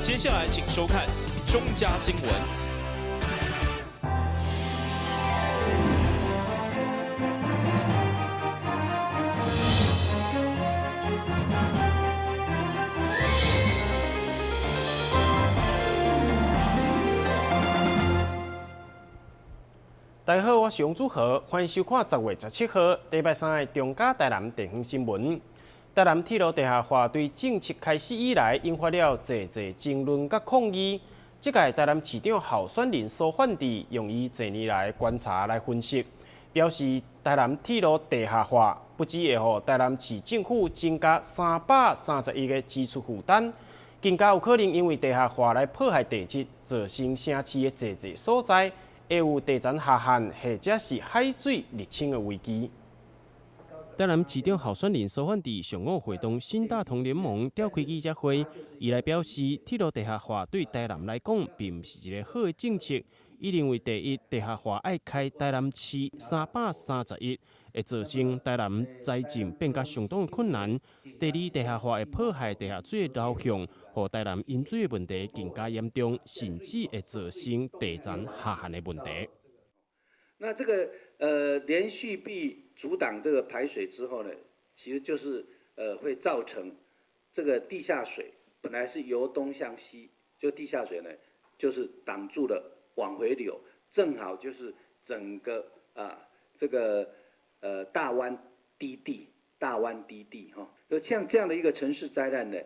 接下來請收看中嘉新聞。大家好，我是王祖豪，歡迎收看10月17號禮拜三的中嘉台南地方新聞。台南鐵路地下化對政策開始以來，引發了濟濟爭論佮抗議。這屆台南市長候選人蘇煥智用伊濟年來觀察來分析，表示台南鐵路地下化不只會予台南市政府增加330億的支出負擔，更加有可能因為地下化來破壞地質，造成城市的濟濟所在會有地層下陷或者是海水入侵的危機。台南市長候選人蘇煥智上午會同新大同聯盟召開記者會，伊來表示，鐵路地下化對台南來講，並毋是一個好的政策。伊認為，第一，地下化愛開台南市330億，會造成台南財政變甲相當的困難；第二，地下化會破壞地下水的流向，予台南飲水的問題更加嚴重，甚至會造成地層下陷的問題。那這個連續壁阻擋這個排水之後呢，其實就是會造成這個地下水本來是由東向西，就地下水呢就是擋住了往回流，正好就是整個啊這個大灣低地，大灣低地哈，就像這樣的一個城市災難呢，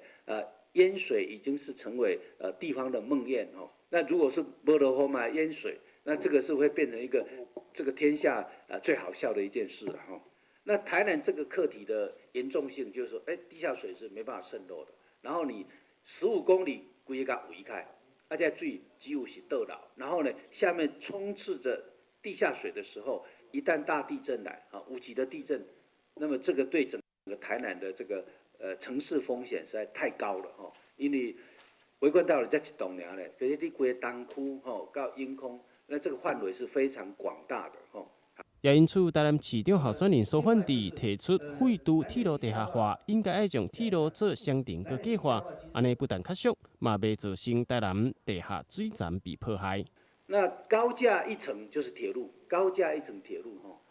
淹水已經是成為地方的夢魘哦。那如果是無落雨嘛淹水，那這個是會變成一個這個天下最好笑的一件事了哈。那台南這個課題的嚴重性就是說，地下水是沒辦法滲漏的，然後你15公里規个圍開，而且水幾乎是倒流，然後呢，下面充斥着地下水的時候，一旦大地震來啊，5級的地震，那麼這個對整個台南的這個城市風險實在太高了哈，因為維冠大樓才一棟爾咧，可是你規个東區吼到永康，那這個範圍是非常廣大的吼。也因此，台南市長候選人蘇煥智提出廢除鐵路地下化，應該愛將鐵路做雙重閣計畫，按呢不但較俗，嘛袂造成台南地下水層被破壞。那高架一層就是鐵路，高架一層鐵路吼，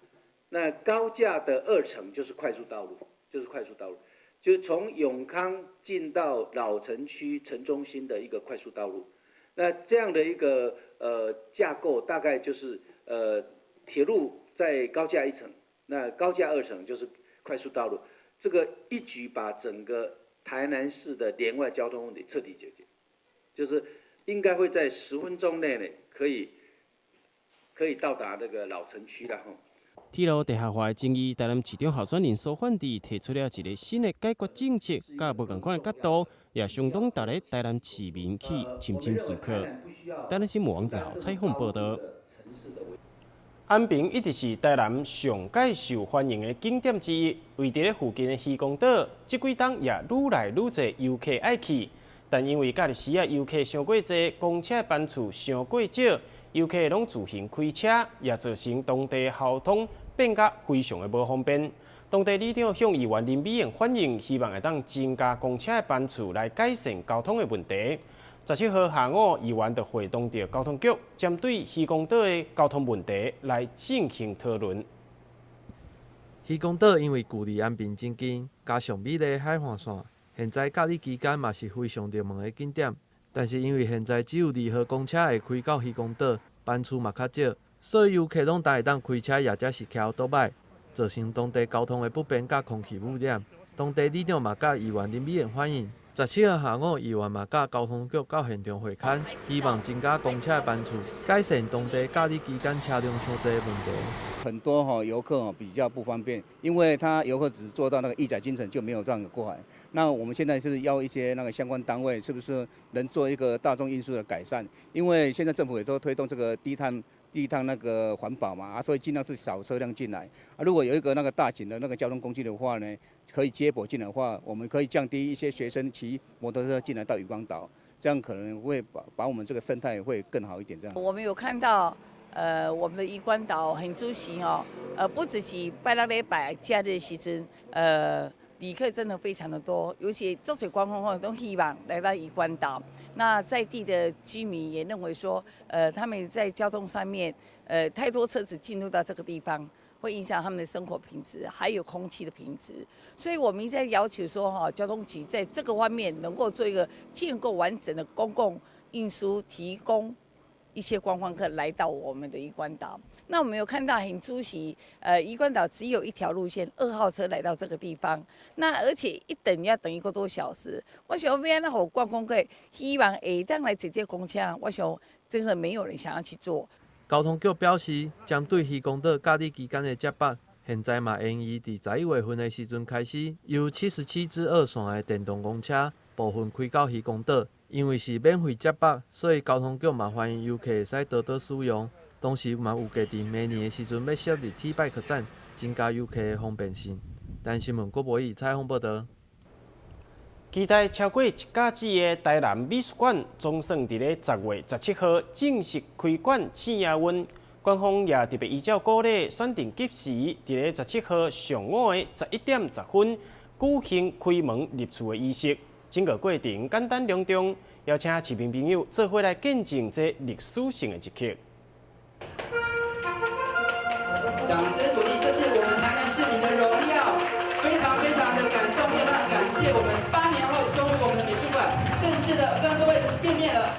那高架的二層就是快速道路，就是快速道路，就是從永康進到老城區城中心的一個快速道路。那這樣的一個架構，大概就是鐵路在高架一層，那高架二層就是快速道路，這個一舉把整個台南市的連外交通問題徹底解決，就是應該會在10分鐘內呢，可以到達那個老城區了吼。鐵路地下化的爭議，台南市長候選人蘇煥智提出了一個新的解決政策，佮無仝款的角度，也相當值得台南市民去深深思考。台南新聞王子豪採訪報導。安平一直是台南上蓋受歡迎的景點之一，位佇咧附近的漁光島，這幾冬也愈來愈濟遊客愛去。但因為假日時啊遊客傷過濟，公車班次傷過少，遊客攏自行開車，也造成當地交通變甲非常的無方便。當地里長向議員林美穎反映，希望會當增加公車的班次來改善交通的問題。17號下午，議員就會同著交通局，針對漁光島的交通問題來進行討論。漁光島因為距離安平真近，加上美麗的海岸線，現在假日期間嘛是非常熱門的景點。但是因為現在只有2號公車會開到漁光島，班次嘛較少，所以遊客攏焦會當開車，或者是騎歐多擺，造成當地交通的不便佮空氣污染。當地里長嘛佮議員林美穎反映，17號下午，議員嘛佮交通局到現場會勘，希望增加公車的班次，改善當地假日期間車輛傷濟的問題。很多哈遊客比較不方便，因為他遊客只坐到那個億載金城就沒有這樣過海。那我們現在是要一些那個相關單位，是不是能做一個大眾運輸的改善？因為現在政府也都推動這個低碳那個環保嘛，啊，所以盡量是少車輛進來。啊，如果有一個那個大型的那個交通工具的話呢，可以接駁進來的話，我們可以降低一些學生騎摩托車進來到漁光島，這樣可能會把我們這個生態會更好一點。這樣。我們有看到，我們的漁光島很出席哦，不只是拜六禮拜假日時陣，旅客真的非常的多，尤其足濟觀光客都希望來到漁關島。那在地的居民也認為說，他們在交通上面，太多車子進入到這個地方，會影響他們的生活品質，還有空氣的品質。所以我們一再要求說，哈，交通局在這個方面能夠做一個建構完整的公共運輸，提供一些觀光客來到我們的漁關島。那我們有看到很出席，漁關島只有一條路線，2號車來到這個地方，那而且一等要等一個多小時。我想欲按怎予觀光客希望會當來坐這公車，我想真的沒有人想要去坐。交通局表示，針對漁光島假日期間的接駁，現在嘛研議佇11月份的時陣開始，由77之2線的電動公車部分開到漁光島。因為是免費接駁，所以交通局嘛歡迎遊客會使多多使用。同時嘛有計佇明年的時陣欲設立 T bike 站，增加遊客的方便性。台南新聞郭博義採訪報導。期待超過一甲子的台南美術館，總算佇咧10月17號正式開館試營運。館方也特別依照古禮，選定吉時，佇咧十七號上午的11點10分舉行開門入厝的儀式。整個過程簡單隆重，邀請市民朋友做伙來見證這歷史性的一刻。掌聲鼓勵，這是我們台南市民的榮耀，非常非常的感動，也很感謝我們8年後，終於我們的美術館正式的跟各位見面了。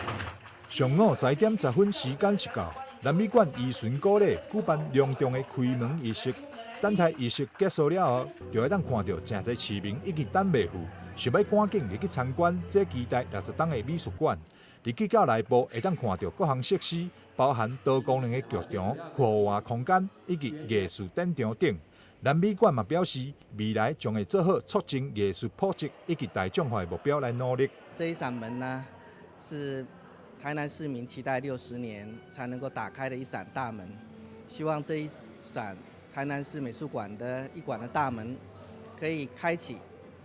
上午11點10分時間一到，南美館依循古禮舉辦隆重的開門儀式。等待儀式結束了後，就會當看著誠濟市民已經等袂赴，想欲趕緊入去參觀這期待60冬的美術館。入去到內部會當看著各項設施，包含多功能的劇場、戶外空間以及藝術展場等。南美館嘛表示，未來將會做好促進藝術普及以及大眾化的目標來努力。這一扇門呢，是台南市民期待60年才能夠打開的一扇大門。希望這一扇台南市美術館的一館的大門，可以開啟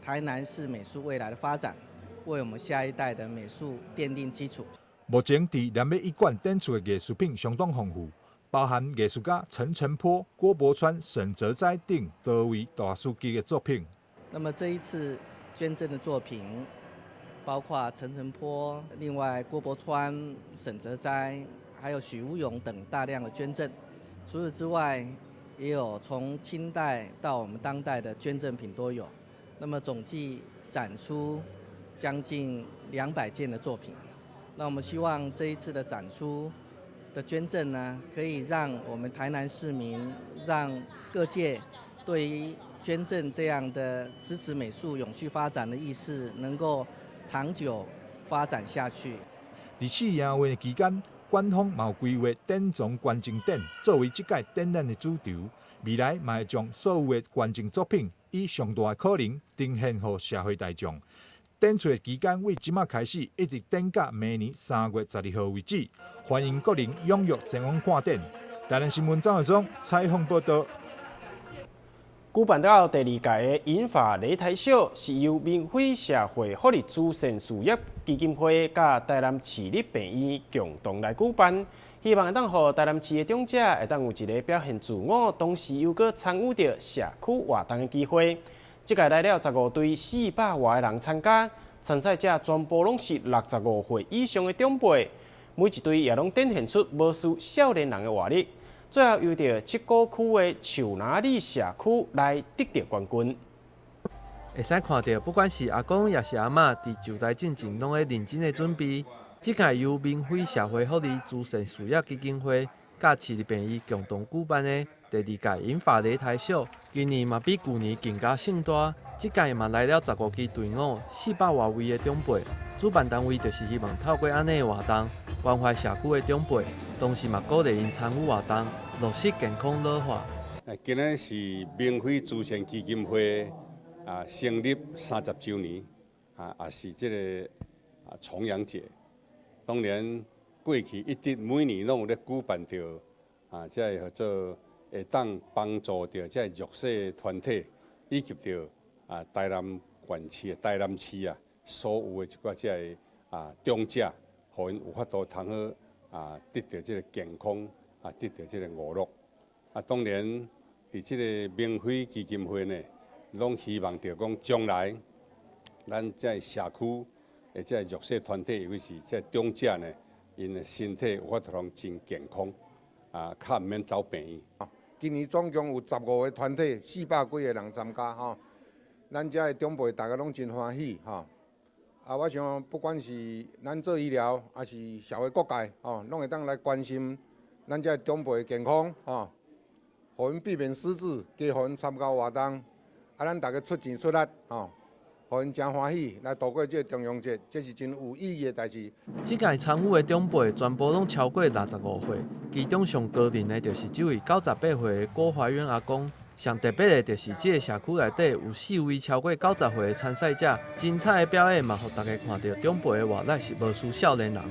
台南市美術未來的發展，為我們下一代的美術奠定基礎。目前佇南美一館展出的藝術品相當豐富，包含藝術家陳澄波、郭柏川、沈哲哉等多位大師級的作品。那麼這一次捐贈的作品，包括陳澄波、另外郭柏川、沈哲哉，還有許吳勇等大量的捐贈。除此之外，也有從清代到我們當代的捐贈品都有。那麼總計展出將近200件的作品。那我們希望這一次的展出的捐贈呢，可以讓我們台南市民，讓各界對於捐贈這樣的支持美術永續發展的意識，能夠長久發展下去。佇試營運期間，館方嘛有規劃典藏捐贈展作為這屆展覽的主軸，未來嘛會將所有的捐贈作品以上大的可能呈現予社會大眾。展出的期間為這馬開始，一直展到明年3月12號為止，歡迎國人踴躍前往看展。台南新聞張惠忠採訪報導。舉辦到第二屆的銀髮擂台秀，是由明輝社會福利慈善事業基金會佮台南市立病院共同來舉辦，希望會當予台南市的長者會當有一个表現自我，同時又閣參與著社區活動的機會。這屆來了15隊400外个人參加，參賽者全部攏是65歲以上的長輩，每一隊也攏展現出無輸少年人的活力。最後由著七股區的樹林里社區來得著冠軍。會使看著，不管是阿公抑是阿嬤，佇上台進前攏咧認真的準備。這屆由明輝社會福利慈善事業基金會佮市立病院共同舉辦的第二屆銀髮擂台秀，今年嘛比舊年更加盛大。這屆嘛來了15支隊伍，400外位的長輩。主辦單位就是希望透過按呢的活動，關懷社區的長輩，同時嘛鼓勵𪜶參與活動，落實健康老化。今仔是明輝慈善基金會成立30週年，也是這个重陽節。當然，過去一直每年攏有咧舉辦著這个叫做會當幫助著這个弱勢團體，以及著台南縣市、台南市所有的一寡這个長者，予𪜶有法度通好得著這个健康，得著這个娛樂。當然，佇這个明輝基金會呢，攏希望著講將來咱這社區的這弱勢團體，尤其是這長者呢，𪜶的身體有法度攏真健康，啊，較毋免走病院。今年總共有15個團體，400幾個人參加吼。咱遮的長輩大家攏真歡喜吼。啊，我想不管是咱做醫療，抑是社會各界吼，攏會當來關心咱遮長輩的健康吼，予𪜶避免失智，加予𪜶參加活動，啊，咱大家出錢出力吼，予𪜶誠歡喜來度過這個重陽節，這是真有意義的代誌。這屆參與的長輩全部攏超過65歲，其中上高齡的就是這位98歲的郭懷淵阿公。上特別的就是這个社區內底有四位超過90歲的參賽者，精彩的表演嘛，予大家看著長輩的活力是無輸少年人。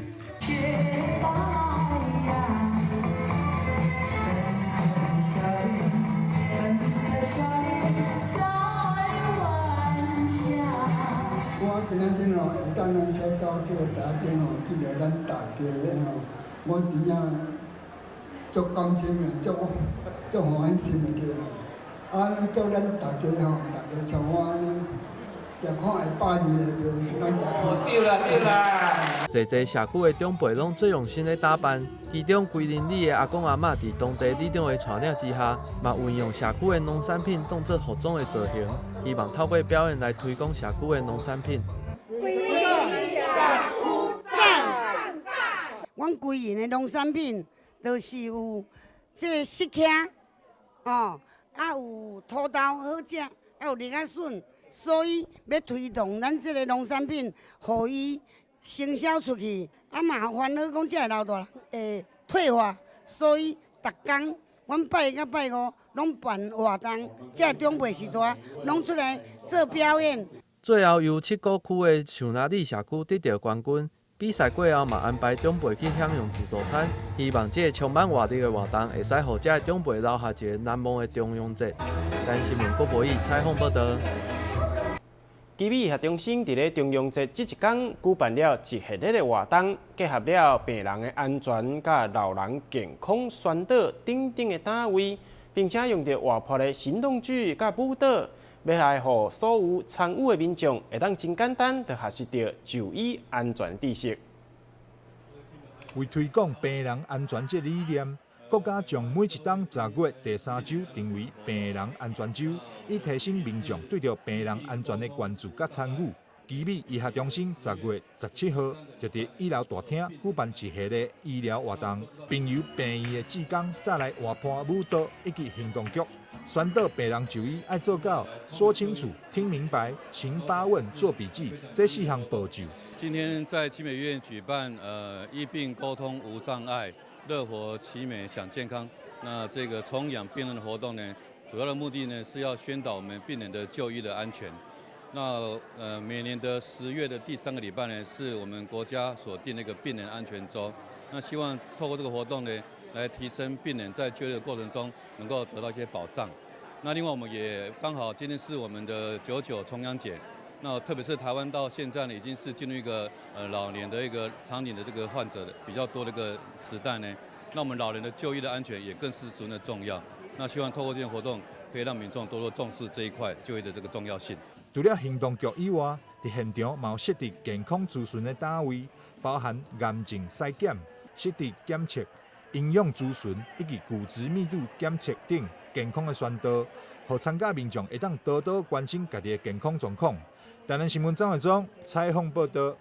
我今仔日吼會當咱採到這个台頂吼，見著咱大家吼，我真正足感心的，足足歡喜心的對啦。啊，咱祝咱大家吼，大家像我按呢，食看會百二个，咱大家。對啦對啦。濟濟社區的長輩攏最用心咧打扮，其中歸仁里的阿公阿嬤佇當地里長的帶領之下，嘛運用社區的農產品當做服裝的造型，希望透過表演來推廣社區的農產品。歸仁社區讚！阮歸仁的農產品，就是有這个釋茄，哦。啊，有土豆好食，啊有栗仔筍，所以欲推動咱這个農產品，予伊行銷出去。啊嘛煩惱講這个老大人會退化，所以逐工阮拜一佮拜五攏辦活動，這个長輩時代攏出來做表演。最後由七股區的樹林里社區得著冠軍。比賽過後嘛安排長輩去享用自助餐，希望這个充滿活力的活動會使予這个長輩留下一个難忘的重陽節。台南新聞郭博義採訪報導。奇美醫學中心佇咧重陽節這一天舉辦了一系列的活動，結合了病人的安全、佮老人健康宣導等等的單位，並且用著活潑的行動劇佮舞蹈，欲來予所有參與的民眾會當真簡單就學習著就醫安全知識。為推廣病人安全這理念，國家將每一冬10月第三週定為病人安全週，以提升民眾對著病人安全的關注佮參與。奇美醫學中心10月17號就佇一樓大廳舉辦一系列醫療活動，並由病院的志工帶來活潑舞蹈以及行動劇，宣導病人就醫愛做到說清楚、聽明白、勤發問、做筆記這四項步驟。今天在奇美醫院舉辦醫病溝通無障礙，樂活奇美享健康。那這個重陽病人的活動呢，主要的目的呢是要宣導我們病人的就醫的安全。那每年的10月的第三個禮拜呢，是我們國家所定的一個病人安全週。那希望透過這個活動呢，來提升病人在就醫的過程中能夠得到一些保障。那另外我們也剛好今天是我們的九九重陽節，那特別是台灣到現在呢，已經是進入一個老年的一個長齡的這個患者比較多的一個時代呢。那我們老人的就醫的安全也更是十分的重要。那希望透過這項活動，可以讓民眾多多重視這一塊就醫的這個重要性。除了行動劇以外，佇現場嘛有設置健康諮詢的單位，包含癌症篩檢、失智檢測、營養諮詢以及骨質密度檢測等健康的宣導，予參加民眾會當多多關心家己的健康狀況。台南新聞張惠忠採訪報導。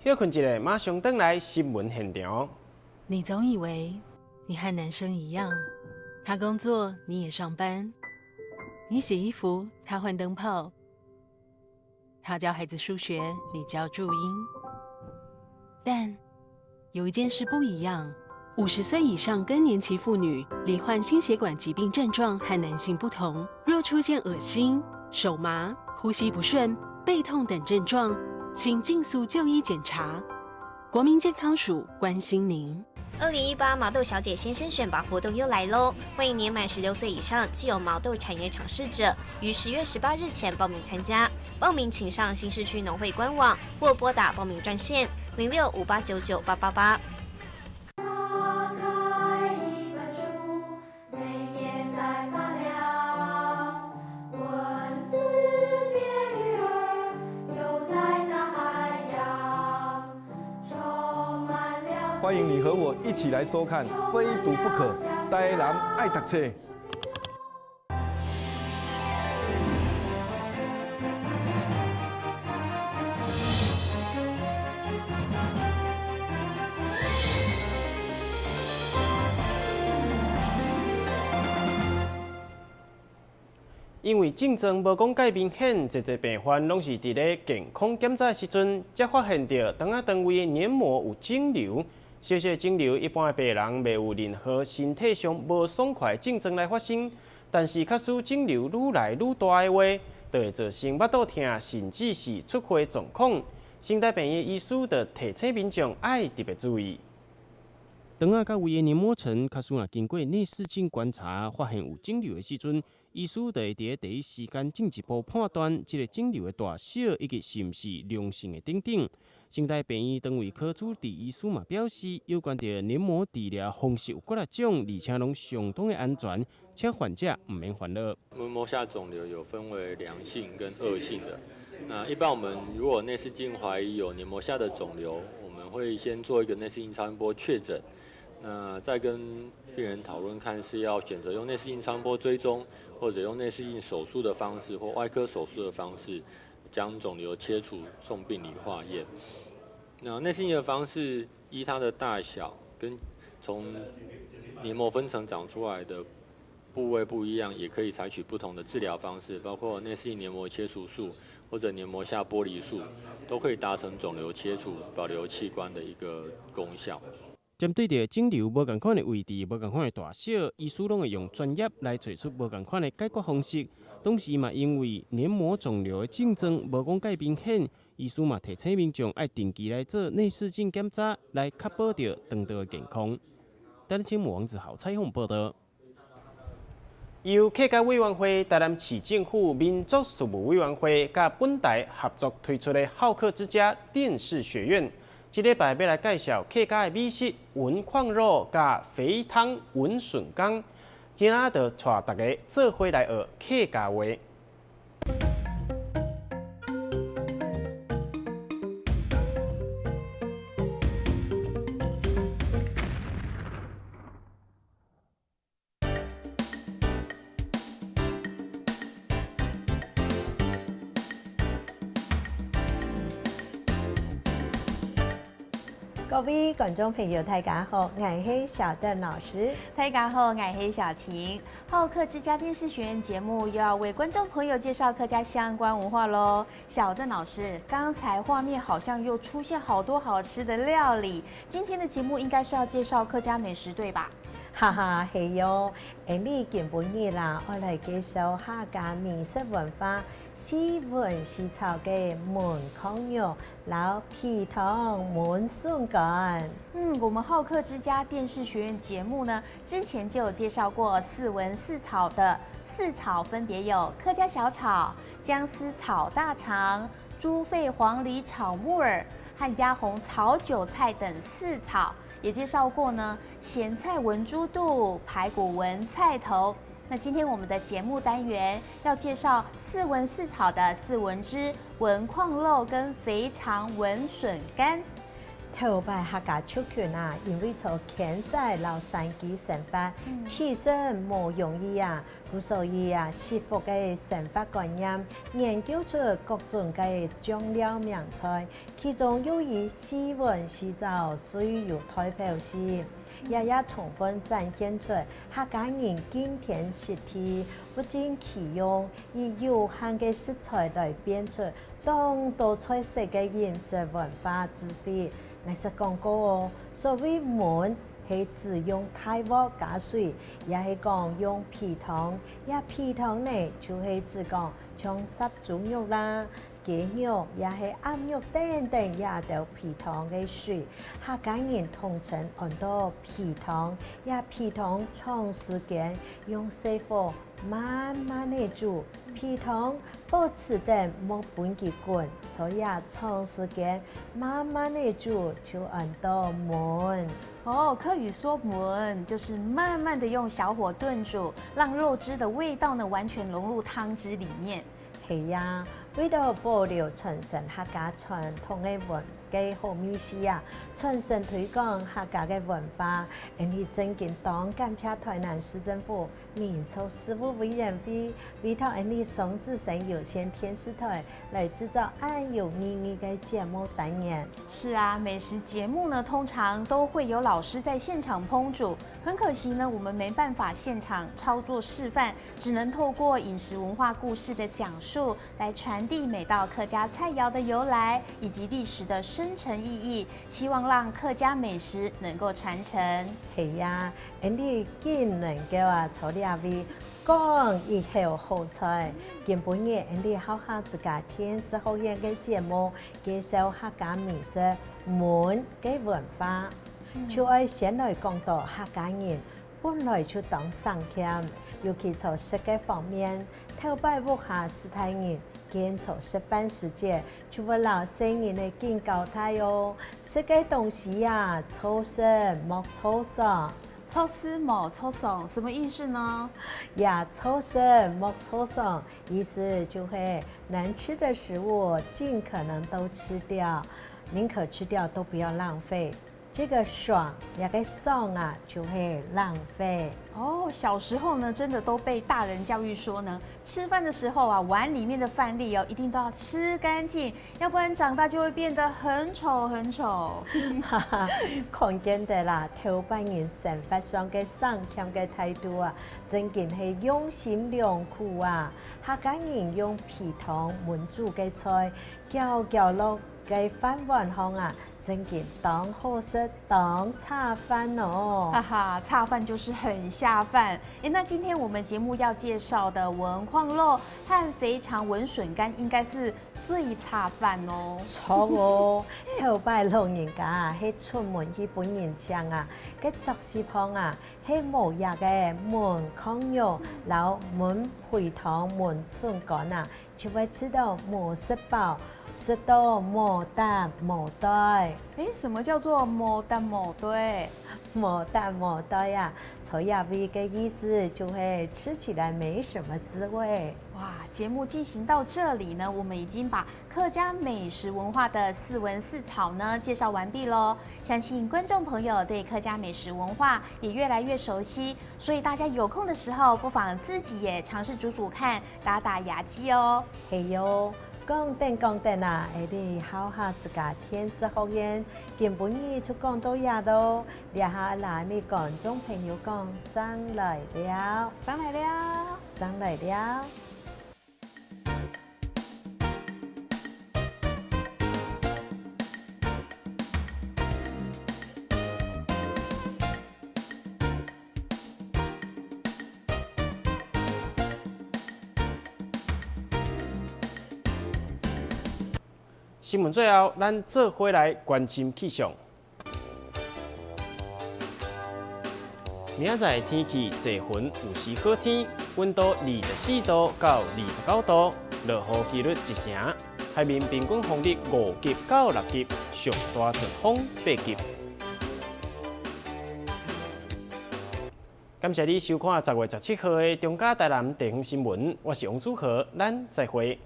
歇睏一下，馬上轉來新聞現場。你總以為你和男生一樣，他工作，你也上班。你洗衣服，他換燈泡；他教孩子數學，你教注音。但有一件事不一樣：50歲以上更年期婦女罹患心血管疾病症狀和男性不同，若出現噁心、手麻、呼吸不順、背痛等症狀，請盡速就醫檢查。國民健康署關心您。2018毛豆小姐先生選拔活動又來嘍！歡迎年滿16歲以上、具有毛豆產業嘗試者，於10月18日前報名參加。報名請上新市區農會官網或撥打報名專線06-5899888。打開一本書，每頁在發亮。我欢迎你和我一起来收看《非读不可》，台南爱读册。因为症状无讲介明显，济济病患拢是伫咧健康检查的时阵，才发现著肠仔肠胃的黏膜有肿瘤。小小肿瘤，一般的病人袂有任何身体上无爽快的症状来发生。但是，假使肿瘤愈来愈大的话，就会造成腹肚疼，甚至是出血状况。成大病院医师就提醒民众爱特别注意。肠仔佮胃的黏膜层，假使若经过内视镜观察，发现有肿瘤的时阵，医师就会伫第一时间进一步判断这个肿瘤的大小以及是毋是良性的等等。成大病院肠胃科主治医师嘛表示，有关著黏膜治疗方式有几若种，而且拢相当的安全，请患者毋免烦恼。黏膜下肿瘤有分为良性跟恶性的。那一般我们如果内视镜怀疑有黏膜下的肿瘤，我们会先做一个内视镜超音波确诊。那再跟病人讨论，看是要选择用内视镜超音波追踪，或者用内视镜手术的方式，或外科手术的方式，将肿瘤切除送病理化验。那内视镜的方式，依它的大小跟从黏膜分层长出来的部位不一样，也可以采取不同的治疗方式，包括内视镜黏膜切除术或者黏膜下剥离术，都可以达成肿瘤切除、保留器官的一个功效。针对著肿瘤无仝款的位置、无仝款的大小，医师拢会用专业来找出无仝款的解决方式。同时嘛，因为黏膜肿瘤的症状无讲介明显，医师嘛提醒民众爱定期来做内视镜检查，来确保著肠道的健康。台新闻王子豪采访报道。由客家委员会、台南市政府民族事务委员会佮本台合作推出的好客之家电视学院。这礼拜欲来介绍客家的美食文矿肉佮肥汤文笋干，今仔就带大家做伙来学客家话。各位观众朋友，大家好，𠊎係小鄧老師。大家好，𠊎係小晴。好客之家電視學院節目又要為觀眾朋友介紹客家相關文化嘍。小鄧老師，剛才畫面好像又出現好多好吃的料理，今天的節目應該是要介紹客家美食對吧？哈哈，係喲。你今晡日啦，我來介紹客家美食文化。四文四草的燜炕肉，老皮湯燜筍乾。我們好客之家電視學院節目呢，之前就有介紹過四文四草的四炒，分別有客家小炒、薑絲炒大腸、豬肺黃梨炒木耳和鴨紅炒韭菜等四炒，也介紹過呢鹹菜文豬肚、排骨文菜頭。那今天我們的節目單元要介紹四文四草的四文之文礦肉跟肥腸文筍乾。頭擺客家族群啊，因為從遣使到山居生活，起身無容易啊，所以啊，惜福的生活觀念，研究出各種的醬料名菜，其中又以四文四草最有代表性。也充分展現出客家人敬天惜地、物盡其用，以有限的食材來變出當多菜色的飲食文化智慧。𠊎是講過哦，所謂燜係指用大鍋加水，也係講用皮湯。也皮湯呢，就係指講像烚豬肉啦、雞肉，也係鴨肉等等，也著皮湯的水。客家人統稱按做皮湯，也皮湯長時間用細火慢慢的煮，皮湯保持得莫分佢滾，所以啊，長時間慢慢的煮就按做燜。哦，客語說燜就是慢慢的用小火燉煮，讓肉汁的味道呢完全融入湯汁裡面。係呀，為著保留傳承客家傳統的文嘅好美食啊，傳承推廣客家的文化，𪜶𪜶真經當感謝台南市政府民族事務委員會委託𪜶𪜶雙子星有線電視台來製作按有意義的節目單元。是啊，美食節目呢，通常都會有老師在現場烹煮，很可惜呢，我們沒辦法現場操作示範，只能透過飲食文化故事的講述來傳遞每道客家菜肴的由來以及歷史的深層意義，希望讓客家美食能夠傳承。係呀，𪜶𪜶竟能夠啊，做兩位講一口好菜，今晡日𪜶𪜶好下自家電視學院的節目，介紹客家美食燜的文化，就愛先來講到客家人本來就當省儉，尤其從食的方面，頭擺屋下世代人堅持食飯時節，就會留細人的緊交代哦。食的東西啊，粗食莫粗爽。粗食莫粗爽，什麼意思呢？呀，粗食莫粗爽，意思就是能吃的食物盡可能都吃掉，寧可吃掉都不要浪費。這個爽，也個爽啊，就會浪費。哦，小時候呢，真的都被大人教育說呢，吃飯的時候啊，碗裡面的飯粒哦，一定都要吃乾淨，要不然長大就會變得很醜很醜。哈哈，看見得啦，頭擺人生活上的省儉的態度啊，真經係用心良苦啊。客家人用皮湯燜煮的菜，攪攪落个飯碗上啊。真經當好食當炒飯哦！哈哈，炒飯就是很下飯。哎，那今天我們節目要介紹的文礦肉和肥腸文筍乾，應該是最炒飯哦。錯哦，頭擺老人家係出門去分人請啊，个作食旁啊，係無葉的燜礦肉，然後燜肥腸、燜筍乾啊，就會吃到無食飽。食到無擔無袋。哎，什麼叫做無擔無袋？無擔無袋呀，臭鴨味的意思就是吃起來沒什麼滋味。哇，節目進行到這裡呢，我們已經把客家美食文化的四文四草呢介紹完畢嘍。相信觀眾朋友對客家美食文化也越來越熟悉，所以大家有空的時候不妨自己也嘗試煮煮看，打打牙祭哦。係喲。講等講等啊，會你好下自家電視學院，今晡日就講到遐囉，掠下來你觀眾朋友講，正來尞，正來尞，正來尞。新聞最後，咱做伙來關心氣象。明仔載天氣濟雲，有時好天，溫度24度到29度，落雨幾率1成。海面平均風力5級到6級，上大陣風8級。感謝你收看10月17號的中嘉台南地方新聞，我是王祖豪，咱再會。